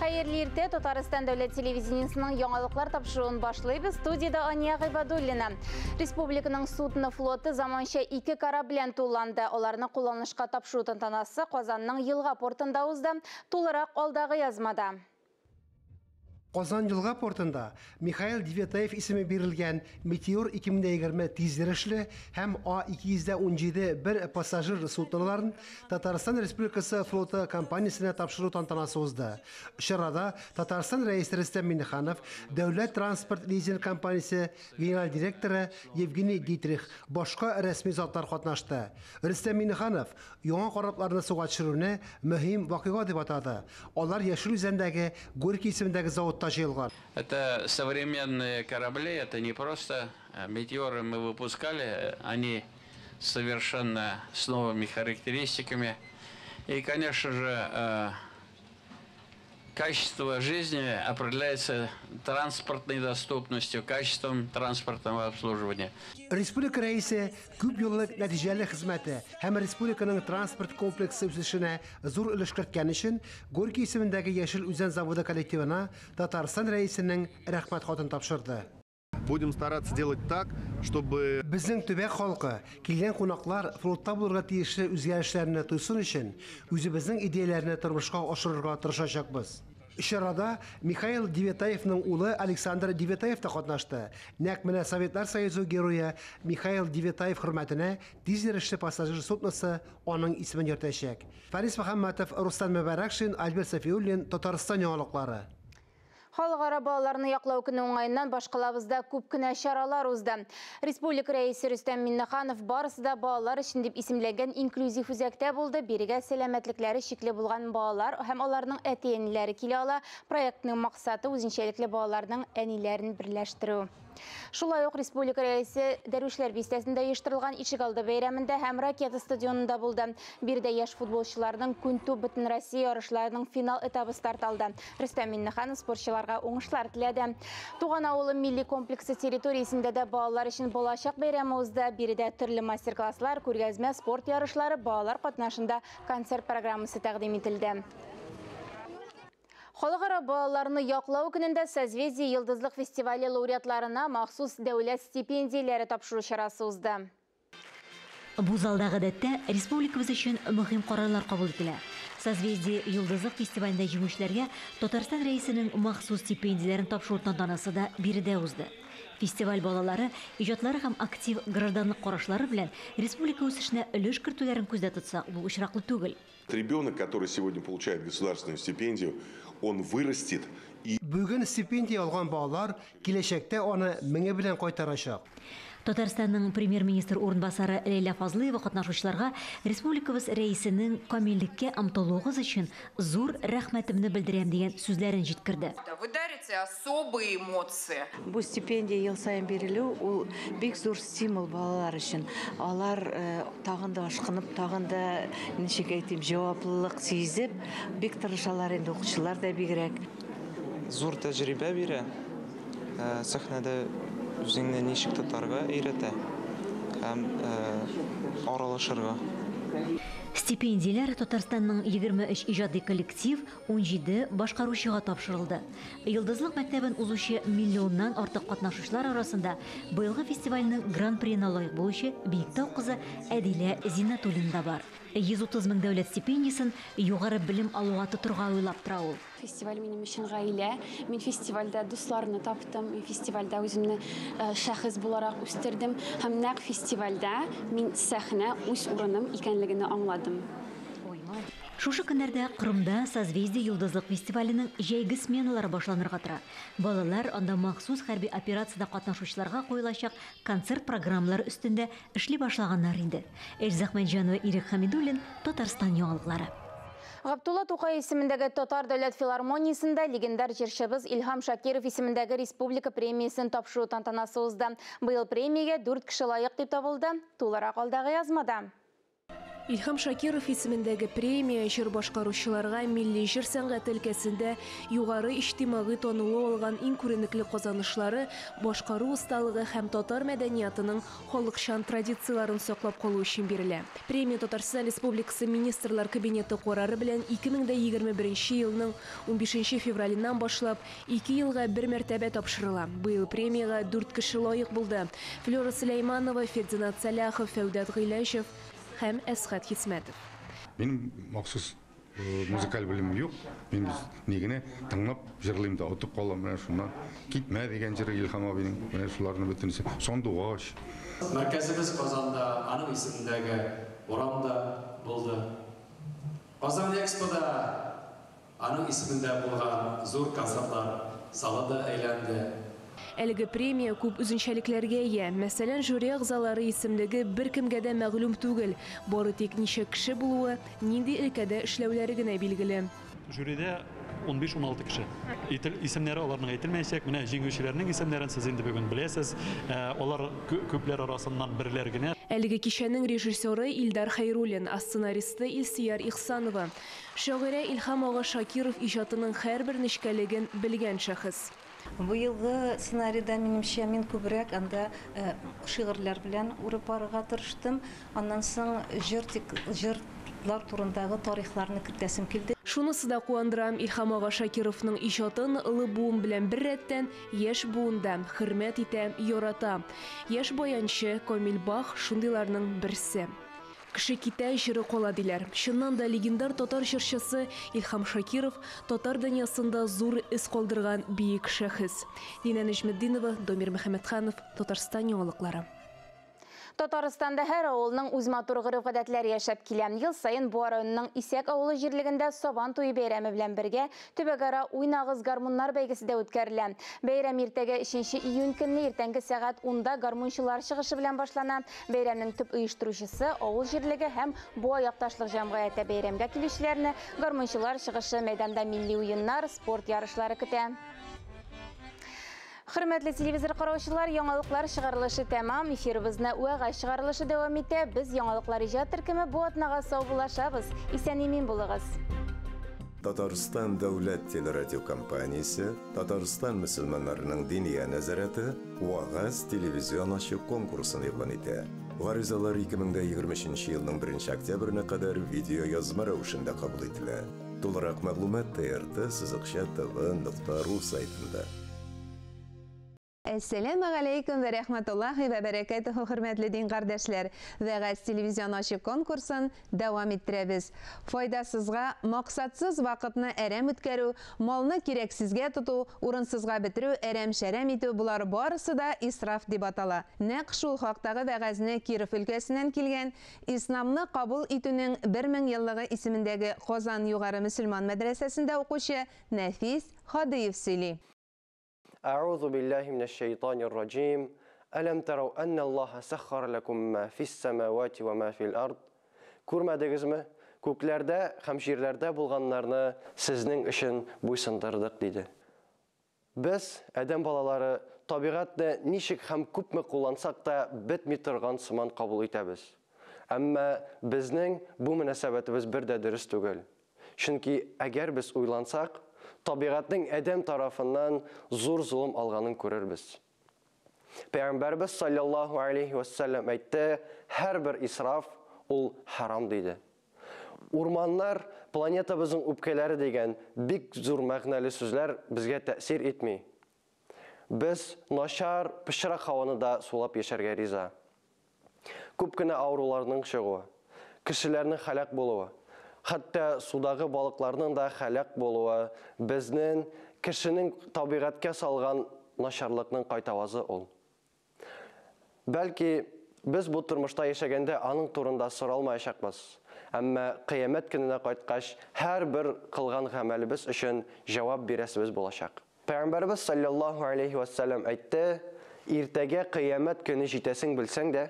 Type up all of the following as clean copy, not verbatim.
Хәерле иртә, Татарстан дәүләт телевидениесының яңалыклар тапшыруын башлыйбыз. Студиядә Ания Гыйбадуллина. Республиканың судно флоты заманча ике кораб белән тулланды. Аларны кулланышка тапшыру тантанасы Казанның елга портында узды. Тулырак алдагы язмада. Казан елга портында Михаил Девятаев исеме бирелгән Метеор 2020 тизйөрешле һәм А217 бер пассажир судноларын Татарстан Республикасы флоты компаниясенә тапшыру тантанасы узды. Чарада Татарстан Рәисе Рөстәм Миңнеханов, Дәүләт транспорт лизинг компаниясе генераль директоры Евгений Дитрих, башка рәсми затлар катнашты. Рөстәм Миңнеханов яңа корабларны суга төшерүне мөһим вакыйга дип атады. Алар Яшел Үзәндәге Горький исемендәге заводта җыелган. Это современные корабли, это не просто метеоры мы выпускали, они совершенно с новыми характеристиками. И, конечно же, качество жизни определяется транспортной доступностью, качеством транспортного обслуживания. Республика Рәисе күп еллык нәтиҗәле хезмәте һәм республиканың транспорт комплексы үсешенә зур өлеш керткән өчен Горький исемендәге Яшел Үзән заводы коллективына Татарстан Рәисенең рәхмәт хатын тапшырды. Будем стараться делать так, чтобы Безнең төбәк халкы, килгән кунаклар флотта булырга тиешле үзгәрешләрне тойсын өчен үзебезнең идеяләрне тормышка ашырырга тырышачакбыз. Чарада Михаил Девятаевның улы Александр Девятаев та катнашты. Нәкъ менә Советлар Союзы герое Михаил Девятаев хөрмәтенә тизйөрешле пассажир судносы аның исемен йөртәчәк. Фарис Мөхәммәтов, Руслан Мөбәрәкшин, Альберт Сафиуллин, Татарстан яңалыклары. Халыкара балаларны яклау көне уңаеннан башкалабызда күп кенә чаралар узды. Республика Рәисе Рөстәм Миңнеханов барысы да балалар өчен дип исемләнгән инклюзив үзәктә булды. Бирегә сәламәтлекләре чикле булган балалар һәм аларның әти-әниләре килә ала. Проектның максаты үзенчәлекле балаларның әниләрен берләштерү. Шулай ук Республика Рәисе Дәрвишләр бистәсендә оештырылган ишегалды бәйрәмендә һәм Ракета стадионында булды. Биредә яшь футболчыларның Күнту Бөтенроссия ярышларының финал этабы старт алды. Рөстәм Миңнеханов спортчыларга уңышлар теләде. Туган авылы милли комплексы территориясендә дә балалар өчен балачак бәйрәме узды. Биредә төрле мастер-класслар, күргәзмә, спорт ярышлары, балалар катнашында концерт программасы тәкъдим ителде. Халыкара балаларны яклау көнендә Созвездие Йолдызлык фестивале лауреатларына махсус дәүләт стипендияләре тапшыру чарасы узды. Бу залда гадәттә республикабыз өчен мөһим карарлар кабул ителә. Созвездие Йолдызлык фестивалендә җиңүчеләргә Татарстан Рәисенең махсус стипендияләрен тапшыру тантанасы да биредә узды. Фестиваль балалары иҗатлары һәм актив гражданлык карашлары белән республика үсешенә өлеш кертүләрен күздә тотсак, бу очраклы түгел. Ребенок, который сегодня получает государственную стипендию, он вырастет и Бүген стипендия алган балалар киләчәктә аны меңе белән кайтарачак. Татарстанның премьер-министр урынбасары Ләйлә Фазлыева катнашучыларга республикабыз рәисенең камиллеккә омтылуыгыз өчен зур рәхмәтемне белдерәм дигән сүзләрен җиткерде. Вы дарите особые эмоции. Бу стипендия ел саен бирелү ул бик зур стимул балалар өчен. Алар тагын да ашкынып, тагын да ничек әйтим, җаваплылык сизеп, бик тырышалар инде, укучылар да бигрәк. Зур тәҗрибә бирә, сәхнәдә үзеңне ничек тотарга өйрәтә һәм аралашырга. Стипендияләр Татарстанның 23 иҗади коллектив, 17 башкаручыга тапшырылды. Йолдызлык мәктәбен узучы миллионнан артык катнашучылар арасында быелгы фестивальнең гран-приена лаек булучы Биектау кызы Әдилә Зиннәтуллина да бар. 130 мең дәүләт стипендиясен югары белем алуга тотырга уйлап тора ул. Фестиваль минем өчен гаилә. Мин фестивальдә дусларны таптым, мин фестивальдә үземне шәхес буларак үстердем һәм нәкъ фестивальдә мин сәхнә үз урыным икәнлеген аңладым. Шушы көннәрдә Кырымда Созвездие Йолдызлык фестиваленең җәйге сменалары башланырга тора. Балалар анда махсус хәрби операциядә катнашучыларга куелачак концерт программалары өстендә эшли башлаганнар инде. Эльза Әхмәтҗанова, Ирек Хәмидуллин, Татарстан яңалыклары. Габдулла Тукай исемендәге Татар дәүләт филармониясендә легендар җырчыбыз Илһам Шакиров исемендәге республика премиясен тапшыру тантанасы узды. Быел премиягә 4 кеше лаек дип табылды. Тулырак алдагы язмада. Илһам Шакиров исемендәге премия җыр башкаручыларга милли җыр сәнгате өлкәсендә югары иҗтимагый танылу алган иң күренекле казанышлары, башкару осталыгы һәм татар мәдәниятының халыкчан традицияләрен саклап калу өчен бирелә. Премия Татарстан Республикасы Министрлар Кабинеты карары белән 2021 елның 15 февраленнән башлап 2 елга бер мәртәбә тапшырыла. Быел премиягә 4 кеше лаек булды. Флера Сөләйманова, Фердинат Сәлахов, Фәүдәт Гыйләҗев һәм Әсхәт Хисмәтов. Минем махсус музыкаль белемем юк. Мин ни генә тыңлап җырлыйм да отып калам менә шуннан. Китмә дигән җыры Илһам абыйның, менә шуларны бөтенесе. Сандугач. Мәркәзебез Казанда аның исемендәге урам да булды. Казан Экспода аның исемендә булган зур концертлар залы да әйләнде. Әлеге премия күп үзенчәлекләргә ия. Мәсәлән, жюри әгъзалары исемлеге беркемгә дә мәгълүм түгел. Бары тик ничә кеше булуы, нинди өлкәдә эшләүләре генә билгеле. Жюрида 15-16 кеше. Исемнәре аларның әйтелмәячәк. Менә җиңүчеләрнең исемнәрен сез инде бүген беләсез. Алар күпләр арасыннан берләр генә. Әлеге кичәнең режиссеры Илдар Хәйруллин, ә сценаристы Илсөяр Ихсанова. Шагыйрә Илһам ага Шакиров иҗатының һәрбер нечкәлеген белгән шәхес. Быелгы сценарийда, минемчә, мин күбрәк анда шигырьләр белән үреп барырга тырыштым. Аннан соң җыр җырлар турындагы тарихларны кертәсем килде. Шунысы да куандыра, Илһам ага Шакировның иҗатын олы буын белән беррәттән яшь буын да хөрмәт итә, ярата. Яшь баянчы Камил Бах шундыйларның берсе. Кеше китә, җыры кала диләр. Чыннан да легендар татар җырчысы Илһам Шакиров татар дөньясында зур эз калдырган бөек шәхес. Динә Нәҗметдинова, Дамир Мөхәммәтханов, Татарстан яңалыклары. Татарстанда һәр авылның үз матур гореф-гадәтләре яшәп килә. Ел саен Буа районының Исәк авылы җирлегендә Сабан туе бәйрәме белән бергә төбәкара Уйнагыз гармуннар бәйгесе дә үткәрелә. Бәйрәм иртәгә 3 июнь көнне иртәнге сәгать 10-да гармунчылар чыгышы белән башлана. Бәйрәмнең төп оештыручысы авыл җирлеге һәм Буа якташлык җәмгыяте. Бәйрәмгә килүчеләрне гармунчылар чыгышы, мәйданда милли уеннар, спорт ярышлары көтә. Хөрмәтле телевизор караучылар, яңалыклар чыгарылышы тәмам. Эфирыбызны вәгазь чыгарылышы дәвам итә. Без яңалыклар иҗат төркеме бу атнага саубуллашабыз. Исән-имин булыгыз. Татарстан дәүләт телерадиокомпаниясе, Татарстан мөселманнарының диния нәзарәте Вагаз телевизион ачык конкурсын игълан итә. Гаризалар 2023 елның 1 октябренә кадәр видео язма рәвешендә кабул ителә. Тулырак мәгълүмат trt-tv.ru сайтында. Әссәламү галәйкүм вә рәхмәтуллаһи вә бәрәкәтүһү, хөрмәтле дин кардәшләр. Вәгазь телевизион ачык конкурсын дәвам иттерәбез. Файдасызга, максатсыз вакытны әрәм үткәрү, малны кирәксезгә тоту, урынсызга бетерү, әрәм-шәрәм итү болар барысы да исраф дип атала. Нәкъ шул хактагы вәгазьне Киров өлкәсеннән килгән Исламны кабул итүнең 1000 еллыгы исемендәге Казан югары мөселман мәдрәсәсендә укучы Нәфис Хадиев сөйли. أعوذ بالله من الشيطان الرجيم. ألم تروا أن الله سخر لكم ما في السماوات وما في الأرض. Күрмәдегезме? Күкләрдә һәм җирләрдә булганнарны сезнең өчен буйсындырдык, диде. Без, адәм балалары, табигатьне ничек һәм күпме куллансак та бетми торган сыман кабул итәбез. Әмма безнең бу мөнәсәбәтебез бер дә дөрес түгел. Чөнки әгәр без уйлансак, табигатьнең адәм тарафыннан зур золым алганын күрербез. Пәйгамбәрбез саллаллаһу алейхи вәссәлам әйтте, һәрбер исраф ул харам, диде. Урманнар планетабызның үпкәләре дигән бик зур мәгънәле сүзләр безгә тәэсир итми. Без начар, пычрак һаваны да сулап яшәргә риза. Күп кенә авыруларның чыгуы, кешеләрнең һәлак булуы, хәтта судагы балыкларның да һәлак булуы безнең кешенең табигатькә салган начарлыкның кайтавазы ул. Бәлки без бу тормышта яшәгәндә аның турында соралмаячакбыз. Әмма кыямәт көненә кайткач, һәрбер кылган гамәлебез өчен җавап бирәсебез булачак. Пәйгамбәрбез саллаллаһу алейхи вәссәлам әйтте, иртәгә кыямәт көне җитәсең белсәң дә,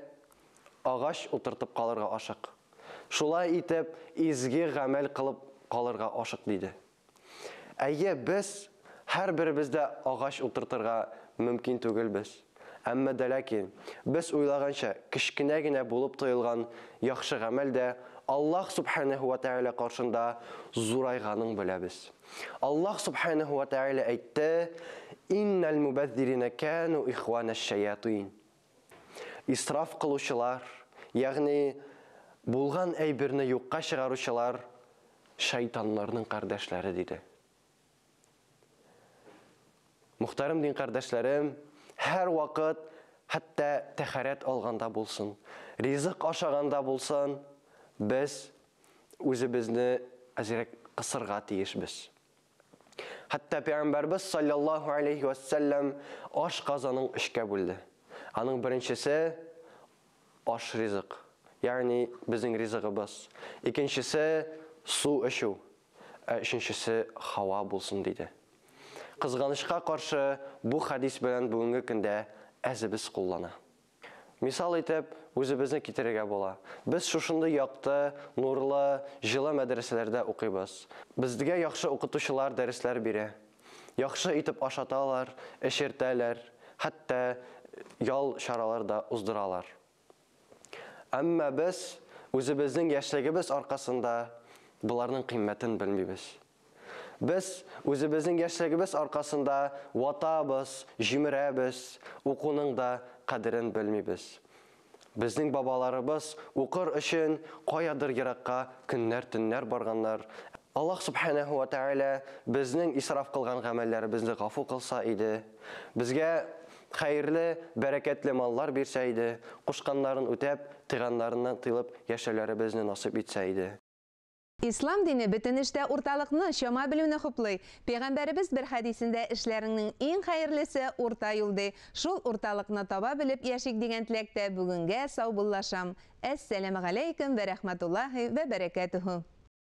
агач утыртып калырга ашык. Шулай итеп, изге гамәл кылып калырга ашык, диде. Әйе, без һәрберебездә агач утыртырга мөмкин түгелбез. Әмма дә ләкин без уйлаганча кечкенә генә булып тоелган яхшы гамәл дә Аллаһ Сүбхәнәһү вә Тәгалә каршында зурайганын беләбез. Аллаһ Сүбхәнәһү вә Тәгалә әйтте, Иннәл мубәззиринә кәну ихванәш-шәятыйн. Исраф кылучылар, ягъни булган әйберне юкка чыгаручылар шайтаннарның кардәшләре, диде. Мөхтәрәм дин кардәшләрем, һәрвакыт, хәтта тәһарәт алганда булсын, ризык ашаганда булсын, без үзебезне әзрәк кысырга тиешбез. Хәтта Пәйгамбәрбез саллаллаһу алейһи вә сәлләм аш казанын өчкә бүлде. Аның беренчесе аш ризык, ягъни безнең ризыгыбыз. Икенчесе су эчү, ә өченчесе һава булсын диде. Кызганычка каршы, бу хәдис белән бүгенге көндә әзебез куллана. Мисал итеп, үзебезне китерергә була. Без шушындый якты, нурлы, җылы мәдрәсәләрдә укыйбыз. Безгә яхшы укытучылар дәресләр бирә. Яхшы итеп ашаталар, эчертәләр, хәтта ял чаралары да уздыралар. Әмма без үзебезнең яшьлегебез аркасында боларның кыйммәтен белмибез. Без үзебезнең яшьлегебез аркасында ватабыз, җимерәбез, укуның да кадерен белмибез. Безнең бабаларыбыз укыр өчен каядыр еракка көннәр-төннәр барганнар. Аллаһ Сүбхәнәһү вә Тәгалә безнең исраф кылган гамәлләребезне гафу кылса иде, безгә хәерле, бәрәкәтле маллар бирсә иде, кушканнарын үтәп, тыйганнарыннан тыелып яшәүләребезне насыйп итсә иде. Ислам дине бөтен эштә урталыкны, чама белүне хуплый. Пәйгамбәребез бер хәдисендә эшләреңнең иң хәерлесе урта юл ди. Шул урталыкны таба белеп яшик дигән теләктә бүгенгә саубуллашам. Әссәламегаләйкем вә рәхмәтуллаһи вә бәрәкәтүһү.